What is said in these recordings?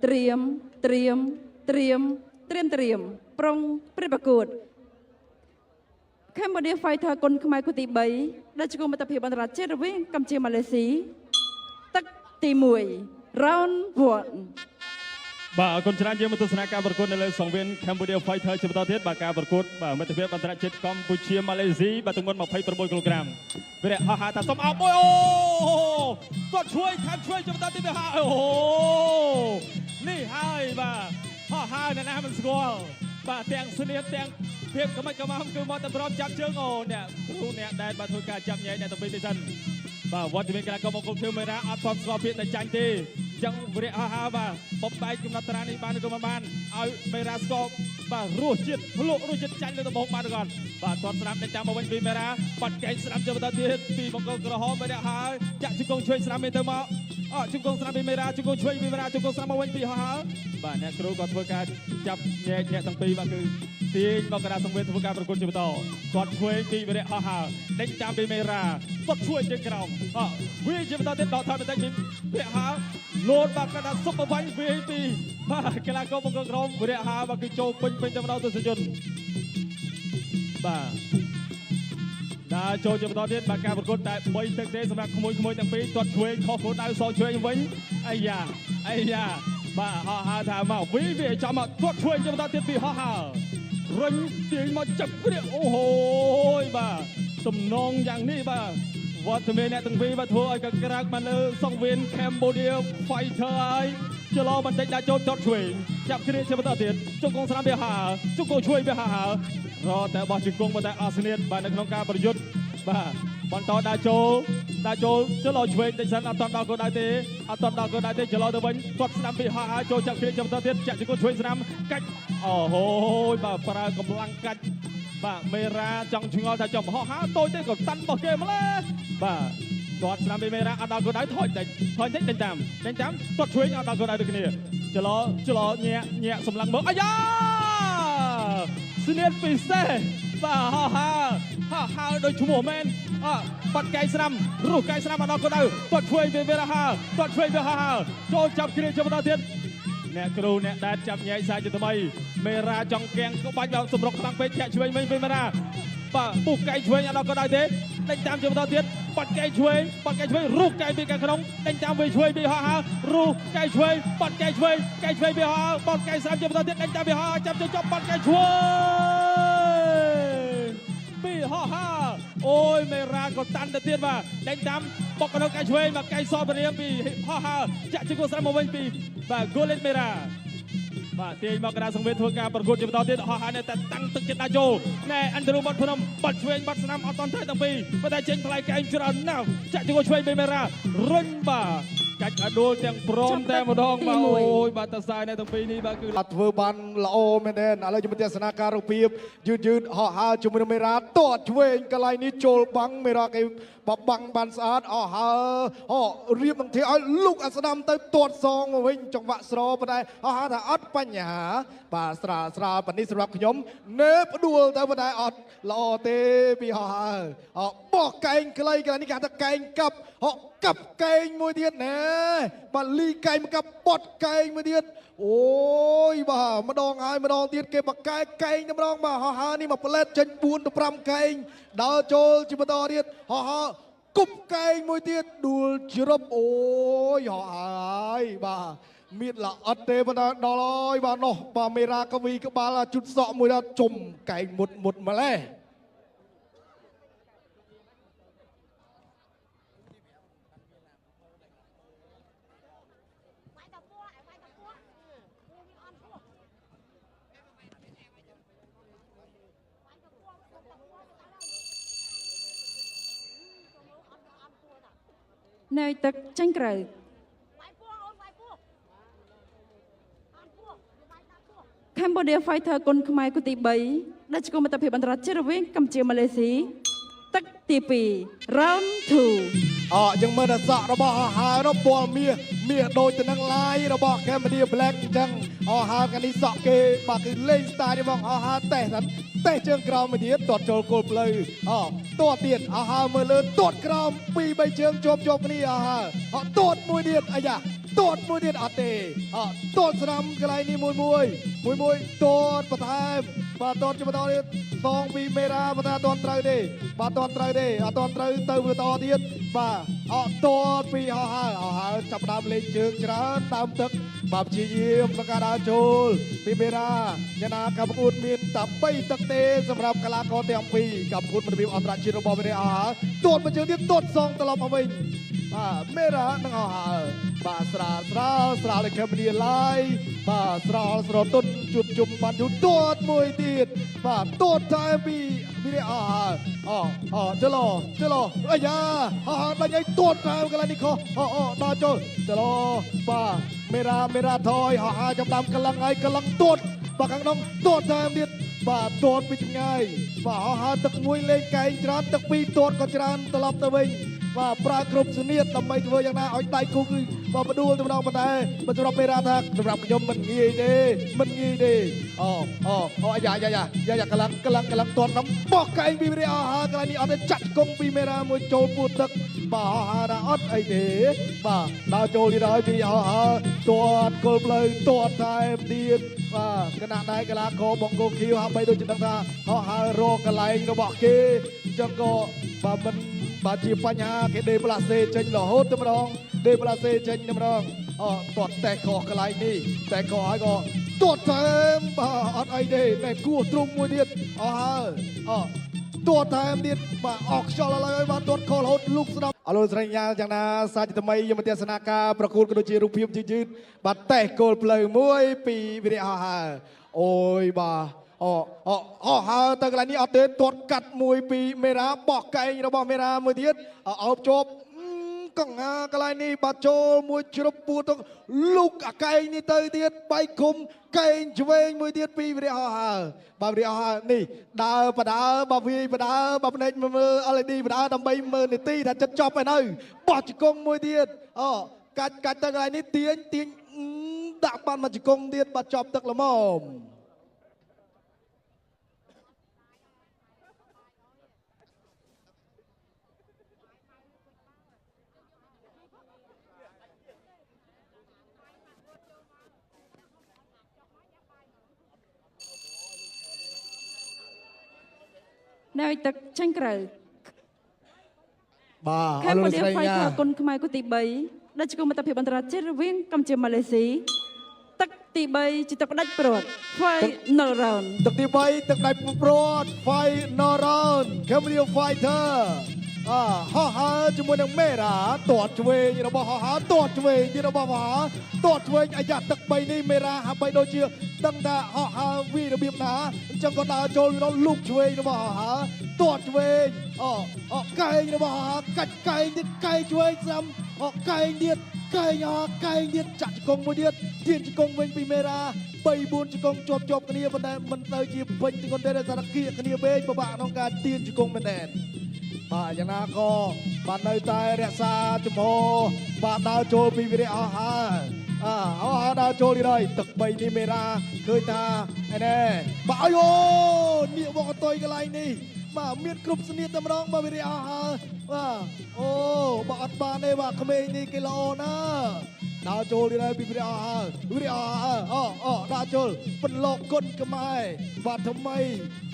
ត្រៀមត្រៀមត្រៀមត្រៀមត្រៀមប្រុងព្រៀបប្រកួត Cambodia Fighter គុនខ្មែរគូទី3ដែលជាគូមិត្តភាពអន្តរជាតិរវាងកម្ពុជាម៉ាឡេស៊ីទឹកទី1 round 1 បាទអរគុណច្រើនយើងមកទស្សនាការប្រកួតនៅលើសង្វៀន Cambodia Fighter ជាបន្តទៀតបាទការប្រកួតបាទមិត្តភាពអន្តរជាតិកម្ពុជាម៉ាឡេស៊ីបាទទម្ងន់29គីឡូក្រាមវីរៈហោះហើរថាសុំអោបមួយអូគាត់ជួយខាំជួយជាបន្តទៀតវាហាអូនេះហើយបាទហោះហើរអ្នកណាមិនស្គាល់បាទទាំងស្នៀតទាំងភាពក្មិចក្មំគឺមកតែព្រមចាប់ជើងអូអ្នកគ្រូអ្នកដែលបាទធ្វើការចាប់ញែកអ្នកទាំងពីរនេះសិនបាទវត្តមានកីឡាករមង្គលខៀវមេរ៉ាអត់ទាន់ស្គាល់ពាក្យតែចាញ់ទេអញ្ចឹងវីរៈហោះហើរបាទបំបែកកំណត់តារានេះបានឬក៏មិនបានឲ្យមេរ៉ាស្គាល់បាទរសជាតិភ្លក់រសជាតិចាញ់លើដំបងបានឬក៏អត់បាទទាត់ស្ដាំដេញតាមមកវិញពីមេរ៉ាបាត់កែងស្ដាំជាបន្តទៀតពីមង្គលក្រហមមេរ៉ាហើយចាក់ជង្គង់ឆ្វេងស្ដាំមេទៅមកអជង្គង់ស្ដាំពីមេរ៉ាជង្គង់ឆ្វេងពីមេរ៉ាជង្គង់ស្ដាំមកវិញពីហោះហើរបាទអ្នកគ្រូក៏ធ្វើការចាប់ញែកអ្នកទាំងពីរបាទគឺទាញមកកណ្ដាលសង្វៀនធ្វើការប្រកួតជាបន្តគាត់ឆ្វេងពីវីរៈហោះហើរដេញតាមពីមេរ៉ាគាត់ឆ្វេងជើងក្រោមអវាជាបន្តទៀតដកថយបន្តិចពីវីរៈហើរលោតបាទកណ្ដាលសុបបាញ់វាយពីបាទកីឡាករបង្គោលក្រមវីរៈហើរបាទគឺចូលពេញពេញតែម្ដងទស្សនិកជនបាទដើរចូលជាបន្តទៀតបាទការប្រកួតតែ3ទឹកទេសម្រាប់ក្មួយៗទាំងពីរទាត់ឆ្វេងខុសគោលដៅសងឆ្វេងវិញអាយ៉ាអាយ៉ាបាទហោះហើរថាមកវីវាចំមកទាត់ឆ្វេងជាបន្តទៀតពីហោះហើររុញទាញមកចាប់ព្រាកអូហូយបាទទំនងយ៉ាងនេះបាទវត្តមានអ្នកទាំងពីរបាទធ្វើឲ្យកក្រើកមកលើសង្វៀន Cambodia Fighter ហើយចលោបន្តិចដាក់ចូលទាត់ឆ្វេងចាប់គ្រាជាបន្តទៀតជង្គង់ស្រាំវាហើជង្គង់ឆ្វេងវាហើរតែបោះជង្គង់ប៉ុន្តែអស់ស្នៀតបាទនៅក្នុងការប្រយុទ្ធបាទបន្តដាក់ចូលដាក់ចូលចលោឆ្វេងតិចសិនអត់តដល់គោលដៅទេអត់តដល់គោលដៅទេចលោទៅវិញគាត់ស្ដាំពីហោះហើយចូលចាប់គ្រាជាបន្តទៀតចាក់ជង្គង់ឆ្វេងស្ដាំកាច់អូហូយបាទប្រើកម្លាំងកាច់បាទមេរ៉ាចង់ឆ្ងល់ថាចំហោះហើតូចទេក៏តាន់របស់គេម្លេះបាទគាត់ស្ដាំពីមេរ៉ាអត់ដល់គោលដៅថយតិចថយតិចដេញតាមដេញតាមគាត់ឆ្វេងអត់ដល់គោលដៅដូចគ្នាចលោចលោញាក់ញាក់សម្លឹងមើលអាយ៉ាស្នៀតពិសេសបាទហោះហើហោះហើដូចឈ្មោះមែនអបាត់កែងស្រាំរុះកែងស្រាំអត់ដល់គោលដៅគាត់ឆ្វេងពីមេរ៉ាហើគាត់ឆ្វេងពីហោះហើចូលចាប់គ្រាជាបន្តទៀតអ្នកគ្រូអ្នកដែលចាប់ញែកសាជាថ្មីមេរ៉ាចង់កៀងក្បាច់បាទសម្រុកខ្លាំងពេកធាក់ឆ្វេងវិញពីមេរ៉ាបាទពុះកែងឆ្វេងអត់ដល់គោលដៅទេដេញតាមជាបន្តទៀតបាត់កែងឆ្វេងបាត់កែងឆ្វេងរុះកែងពីខាងក្នុងដេញតាមវិញឆ្វេងពីហោះហើរុះកែងឆ្វេងបាត់កែងឆ្វេងកែងឆ្វេងពីហោះហើបាត់កែងស្រាំជាបន្តទៀតដេញតាមពីហោះហើចាប់ជប់បាត់កែងឆ្វេងពីហោះហើអូយមេរ៉ាក៏តាន់ទៅទៀតបាទដេញតាមបុកក្នុងកែងឆ្វេងបាទកែងសពរៀមពីហោះហើចាក់ជង្គង់ស្រាំមកវិញពីបាទហ្គូលេតមេរ៉ាបាទទាញមកកណ្ដាលសង្វៀនធ្វើការប្រកួតជាបន្តទៀតហោះហើនៅតែតាំងទឹកចិត្តដាក់ចូលណែអន្តរុបាត់ភ្នំបាត់ឆ្វេងបាត់ស្នាមអត់តន់ថែទាំងពីរប៉ុន្តែចេញផ្លែកែងច្រើនណាស់ចាក់ជង្គង់ឆ្វេងពីមេរ៉ារុញបាទកាច់អដួលទាំងព្រមតែម្ដងបាទអូយបាទតសាយនៅទាំងពីរនេះបាទគឺ អត់ធ្វើបានល្អមែនទេឥឡូវជំទស្សនាការរូបភាពយឺតយឺតហោះហើរជាមួយនឹងមេរ៉ាតតឆ្វេងកន្លែងនេះចូលបាំងមេរ៉ាគេបបាំងបានស្អាតអស់ហើហោរៀបនឹងធាឲ្យលុកអាស្ដាំទៅតតសងមកវិញចង្វាក់ស្រប៉ុន្តែហោះហើរថាអត់បញ្ហាបាទស្រាលស្រាលប៉ុណ្នេះសម្រាប់ខ្ញុំណេផ្ដួលទៅប៉ុន្តែអត់ល្អទេពីហោះហើរហោះបោះកែងខ្លីកន្លែងនេះគេហៅថាកែងកាប់ហោះកាប់កែងមួយទៀតណែបាទលីកែងមកកាប់បត់កែងមួយទៀតអូយបាទម្ដងហើយម្ដងទៀតគេបកកែកែងតែម្ដងបាទហោះហើរនេះមកផ្លែតចេញ4ទៅ5កែងដើរចូលជាបន្តទៀតហោះហើរគប់កែងមួយទៀតដួលជ្រប់អូយហោះហើយបាទមានល្អិតទេប៉ុន្តែដល់ហើយបាទនោះបាទមេរ៉ាកវីក្បាលជុតសក់មួយដល់ជុំកែងមុតមុតម្លេះ នៅទឹកចេញក្រៅ Cambodia Fighter គុនខ្មែរគូទី3ដែលជាគូមិត្តភាពអន្តរជាតិរវាងកម្ពុជាម៉ាឡេស៊ីទឹកទី2 round 2 អយើងមើលតែសក់របស់ហោះហើរនោះពណ៌មាសមាសដូចទៅនឹងឡាយរបស់ Cambodia Black អញ្ចឹងហោះហើរកាលនេះសក់គេបាទគឺលេង style នេះបងហោះហើរតេះតែតេះជើងក្រោមមួយទៀតទាត់ចូលគល់ផ្លូវអទាត់ទៀតហោះហើរមើលលើទាត់ក្រោមពីរបីជើងជាប់ជាប់គ្នាហោះហើរហោះទាត់មួយទៀតអាយ៉ា ទាត់មួយទៀតអត់ទេអទាត់ស្ដាំកន្លែងនេះមួយមួយមួយមួយទាត់បន្ថែមបាទទាត់ជាបន្តទៀតសងពីមេរ៉ាប៉ុន្តែអត់ទាន់ត្រូវទេបាទអត់ទាន់ត្រូវទេអត់ទាន់ត្រូវទៅបន្តទៀតបាទអត់ទាត់ពីហោះហើរហោះហើរចាប់ដើមលេងជើងច្រើនដើមទឹកបាទព្យាយាមក្នុងការដើរចូលពីមេរ៉ាយ៉ាងណាការប្រកួតមានតែ3ទឹកទេសម្រាប់កីឡាករទាំងពីរការប្រកួតរបៀបអន្តរជាតិរបស់មេរ៉ាហោះហើរទាត់មួយជើងទៀតទាត់សងត្រឡប់មកវិញបាទមេរ៉ានឹងហោះហើរបាទស្រាលស្រាលស្រាលលេខកម្ពុជាឡាយបាទស្រាលស្រទន់ជួបជុំបានយូរទាត់មួយទៀតបាទទាត់តែពីវីរៈហោះហើរអូចឡចឡអាយ៉ាហោះហើរដាច់ឲ្យទាត់តែកន្លែងនេះខុសអូដល់ចូលចឡបាទមេរ៉ាមេរ៉ាថយហោះហើរចំដាំកលឹងហើយកលឹងទាត់បាទខាងក្នុងទាត់តែទៀតបាទទាត់ពីចម្ងាយបាទហោះហើរទឹកមួយលេងកែងច្រើនទឹកពីរទាត់ក៏ច្រើនត្រឡប់ទៅវិញបាទប្រើគ្រប់សនៀតដើម្បីធ្វើយ៉ាងណាឲ្យដៃគូគឺបាទបដួលទៅម្ដងប៉ុន្តែបើសម្រាប់មេរ៉ាថាសម្រាប់ខ្ញុំមិនងាយទេមិនងាយទេអូអូអូអាយ៉ាយ៉ាយ៉ាយ៉ាកលឹងកលឹងកលឹងទាត់ដល់បោះកែងពីមេរ៉ាអស់ហើកន្លែងនេះអត់ទេចាក់គង់ពីមេរ៉ាមួយចូលពួតទឹកបាទហោះហើរថាអត់អីទេបាទដល់ចូលទៀតហើយពីហោះហើរទាត់គល់ផ្លូវទាត់ថែមទៀតបាទគណៈដែរកីឡាករបង្គោលខៀវហាក់បីដូចជាដឹងថាហោះហើររកកន្លែងរបស់គេអញ្ចឹងក៏បាទមិនបាទជាបញ្ហាគេដេប្លាសេចេញរហូតតែម្ដងដេប្លាសេចេញតែម្ដងអូទាត់តែកកន្លែងនេះតែកហើយក៏ទាត់ថែមបាទអត់អីទេតែគោះទ្រុងមួយទៀតអស់ហើយអូទាត់ថែមទៀតបាទអស់ខ្យល់ឡើយបាទទាត់ខលរហូតលុកស្ដាប់អរលោកស្រីញ៉ាយ៉ាងណាសាជាថ្មីយមទស្សនាការប្រកួតក៏ដូចជារូបភាពយឺតៗបាទតេះគោលផ្លូវមួយពីវិរៈហោះហើរអូយបាទអូអូអូហើទៅកន្លែងនេះអត់ទេទាត់កាត់មួយពីមេរ៉ាបោះកែងរបស់មេរ៉ាមួយទៀតអោបជាប់កង្ហាកន្លែងនេះបាទចូលមួយជ្រុបពួតទៅលុកអាកែងនេះទៅទៀតបែកគុំកែងឆ្វេងមួយទៀតពីវិរៈហោះហើរបាទវិរៈហោះហើរនេះដើរបដើបាទវាយបដើបាទភ្នែកមើល LED បដើដើម្បីមើលនីតិថាចិត្តចប់ហើយនៅបោះជង្គង់មួយទៀតអូកាច់កាច់ទៅកន្លែងនេះទាញទាញដាក់បានមកជង្គង់ទៀតបាទចប់ទឹកល្មម នៅទឹកចេញក្រៅ បាទ ខេមបូឌា Fighter គុនខ្មែរគូទី3ដែលជាគូមិត្តភាពអន្តរជាតិរវាងកម្ពុជាម៉ាឡេស៊ីទឹកទី3ជាទឹកផ្ដាច់ព្រាត់ Final round ទឹកទី3ទឹកផ្ដាច់ព្រាត់ Final round Cambodia Fighter អាហោះហើរជាមួយនឹងមេរ៉ាទាត់ឆ្វេងរបស់ហោះហើរទាត់ឆ្វេងទៀតរបស់ហោះហើរទាត់ឆ្វេងអាយ៉ាទឹក3នេះមេរ៉ាហាក់បីដូចជាដឹងថាហោះហើរវីរបៀបណាអញ្ចឹងក៏ដើរចូលដល់លូកឆ្វេងរបស់ហោះហើរទាត់ឆ្វេងអូអូកែងរបស់ហោះហើរកាច់កែងទៀតកែងឆ្វេងស្ដាំអូកែងទៀតកែងហោះកែងទៀតចាក់ជង្គង់មួយទៀតទានជង្គង់វិញពីមេរ៉ា3 4ជង្គង់ជាប់ជាប់គ្នាប៉ុន្តែមិនទៅជាពេញជង្គង់ទេដោយសារគៀកគ្នាពេកពិបាកក្នុងការទានជង្គង់មែនទែនបាទយ៉ាងណាក៏បាទនៅតែរក្សាជំហរបាទដើរចូលពីវិរៈអស់ហើយអអស់ដើរចូលទៀតហើយទឹក3នេះមេរ៉ាឃើញថាឯណែបាទអាយអូនៀកមកអតុយកន្លែងនេះបាទមានគ្រប់ស្នៀតតែម្ដងបាទវិរៈអស់ហើយបាទអូបាទអត់បានទេបាទក្មេងនេះគេល្អណាស់ដើរចូលទៀតហើយពីវិរៈអស់ហើយវិរៈអស់ហើយអូអូដើរចូលបន្លកគុណខ្មែរបាទថ្មី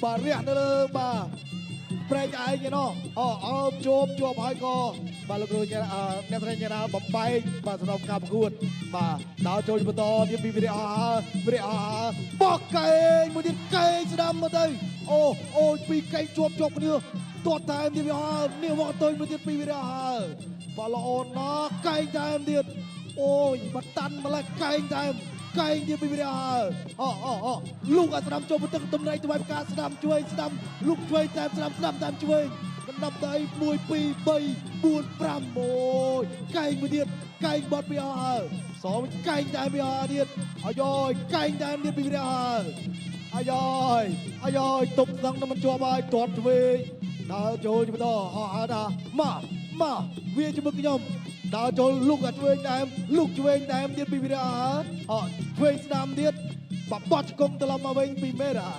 បាទរះនៅលើបាទប្រែកឯងឯណោះអូអោបជាប់ជាប់ហើយក៏បាទលោកគ្រូអ្នកស្រីអ្នកណាបំបែកបាទសម្រាប់ការប្រកួតបាទដើរចូលបន្តទៀតពីវិរៈអស់ហើយវិរៈអស់ហើយបោះកែងមួយទៀតកែងស្ដាំមកទៅអូអូពីរកែងជាប់ជាប់គ្នាទាត់តែមទៀតវាអស់នេះមកតុយមួយទៀតពីវិរៈអស់ហើយបាទល្អណាស់កែងតែមទៀតអូយបតាន់ម្លេះកែងតែមកែងទៀតពីវិរៈអស់ហើយអូអូអូលូកអាស្ដាំចូលបន្ទឹកតំណែងថ្វាយផ្កាស្ដាំជួយស្ដាំលូកជួយតែស្ដាំស្ដាំតាមជួយបណ្ដាប់ដៃ1 2 3 4 5អូយកែងមួយទៀតកែងបត់ពីអស់ហើយសងកែងតែពីអស់ទៀតអាយយកែងតែទៀតពីវិរៈអស់ហើយអាយយអាយយទប់ស្ទឹងមិនជាប់ហើយទាត់ឆ្វេងដើរចូលជាបន្តហោះហើរថាមកមកវាជាមួយខ្ញុំដើរចូលលុកអាឆ្វេងតែមលុកឆ្វេងតែមទៀតពីវិរៈអស់ហើយអឆ្វេងស្ដាំទៀតបបត់ជង្គង់ត្រឡប់មកវិញពីមេរ៉ា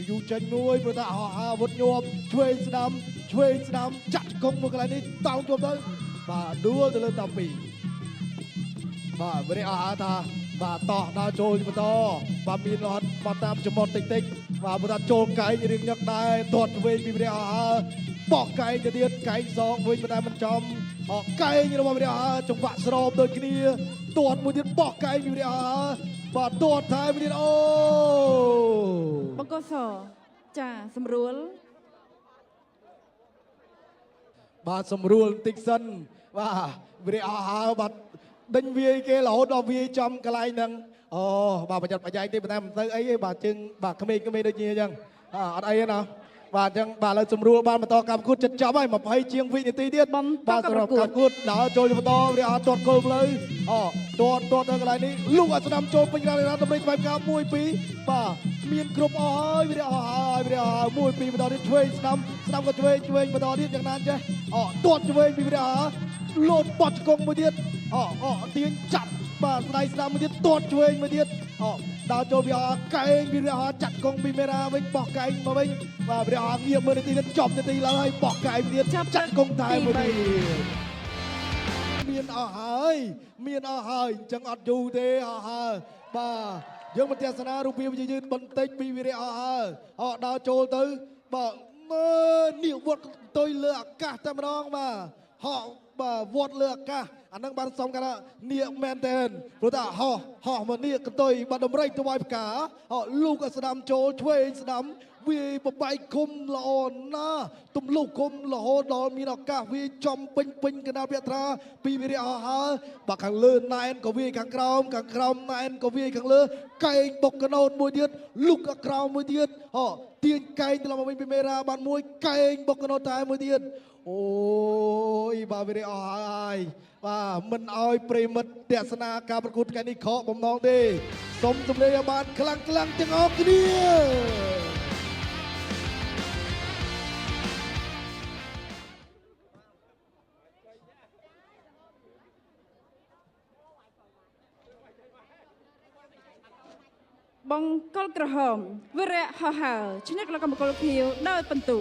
យូរចេញមួយព្រោះថាហោះហើរអាវុធញាប់ឆ្វេងស្ដាំឆ្វេងស្ដាំចាក់ជង្គង់មួយកន្លែងនេះតោងជាប់ទៅបាទដួលទៅលើតាពី បាទវិរៈអស់ថាបាទតោះដល់ចូលបន្តបាទមានរត់មកតាមចំមុតតិចតិចបាទបើថាចូលកែងរៀងញឹកដែរទាត់វិញពីវិរៈអស់បោះកែងទៅទៀតកែងសងវិញមិនដែរមិនចំអកែងរបស់វិរៈអស់ចង្វាក់ស្របដូចគ្នាទាត់មួយទៀតបោះកែងពីវិរៈអស់បាទទាត់ថែមទៀតអូ បង្គោលសចាស្រួល បាទស្រួលបន្តិចសិនបាទវិរៈអស់ហើយបាទដេញវាយគេរហូតដល់វាយចំកន្លែងហ្នឹងអូបាទប្រយ័ត្នប្រយែងទេប៉ុន្តែមិនទៅអីទេបាទជើងបាទក្មេងៗដូចជាអញ្ចឹងអត់អីទេណាបាទអញ្ចឹងបាទឥឡូវស្រួលបានបន្តកម្មគួតចិត្តចប់ហើយ20ជាងវិនាទីទៀត បន្ត បាទ ការប្រកួត សម្រាប់កម្មគួតដើរចូលបន្តវិរៈអស់ទាត់គល់ផ្លូវអូទាត់ទាត់ទៅកន្លែងនេះលូកឲ្យស្ដាំចូលពេញកណ្ដាលតម្រេចបែបការ1 2បាទមានគ្រប់អស់ហើយវិរៈអស់ហើយវិរៈអស់ហើយ1 2បន្តទៀតឆ្វេងស្ដាំស្ដាំក៏ឆ្វេងឆ្វេងបន្តទៀតយ៉ាងណាចេះអូទាត់ឆ្វេងពីវិរៈអស់លោតបត់ជង្គង់មួយទៀតអូអូទាញចាប់បាទស្ដាយស្ដាំមួយទៀតទាត់ឆ្វេងមួយទៀតអូដើរចូលវិរៈអស់កែងវិរៈអស់ចាត់កងពីមេរ៉ាវិញបោះកែងមកវិញបាទវិរៈអស់ងាកមើលនាទីទៀតចប់នាទីឡើងហើយបោះកែងទៀត ចាប់ ចាត់កងថែមមួយ ទី ទៀត មានអស់ហើយមានអស់ហើយអញ្ចឹងអត់យូរទេអស់ហើយបាទយើងមកទស្សនារូបភាពយឺតៗបន្តិចពីវិរៈអស់ហើយអស់ដល់ចូលទៅបាទមើលនេះវត្តតុយលើអាកាសតែម្ដងបាទហក់បាទវត្តលើអាកាសអានឹងបានសំកានាគមែនតើព្រោះថាហោះហោះមកនាគកន្ទុយបាទដំរីទៅវាយផ្កាហក់លូកឲ្យស្ដាំចូលឆ្វេងស្ដាំវាយបបែកគុំល្អណាស់ទម្លុះគុំរហូតដល់មានឱកាសវាយចំពេញពេញកណ្ដាលពាក់ត្រាពីវិរៈអស់ហើយបាទខាងលើណែនក៏វាយខាងក្រោមខាងក្រោមណែនក៏វាយខាងលើកែងបុកកណូតមួយទៀតលុកអាក្រោមមួយទៀតហោទាញកែងត្រឡប់មកវិញពីមេរ៉ាបានមួយកែងបុកកណូតតែមួយទៀតអូយបាទវិរៈអស់ហើយបាទមិនអោយប្រិមិត្តទស្សនាការប្រកួតថ្ងៃនេះខកបំណងទេសូមសម្លេងឲ្យបានខ្លាំងខ្លាំងៗទាំងអស់គ្នា បង្គោលក្រហមវិរៈហោះហើរឈ្នះក្លឹបបង្គោលខៀវដោយពិន្ទុ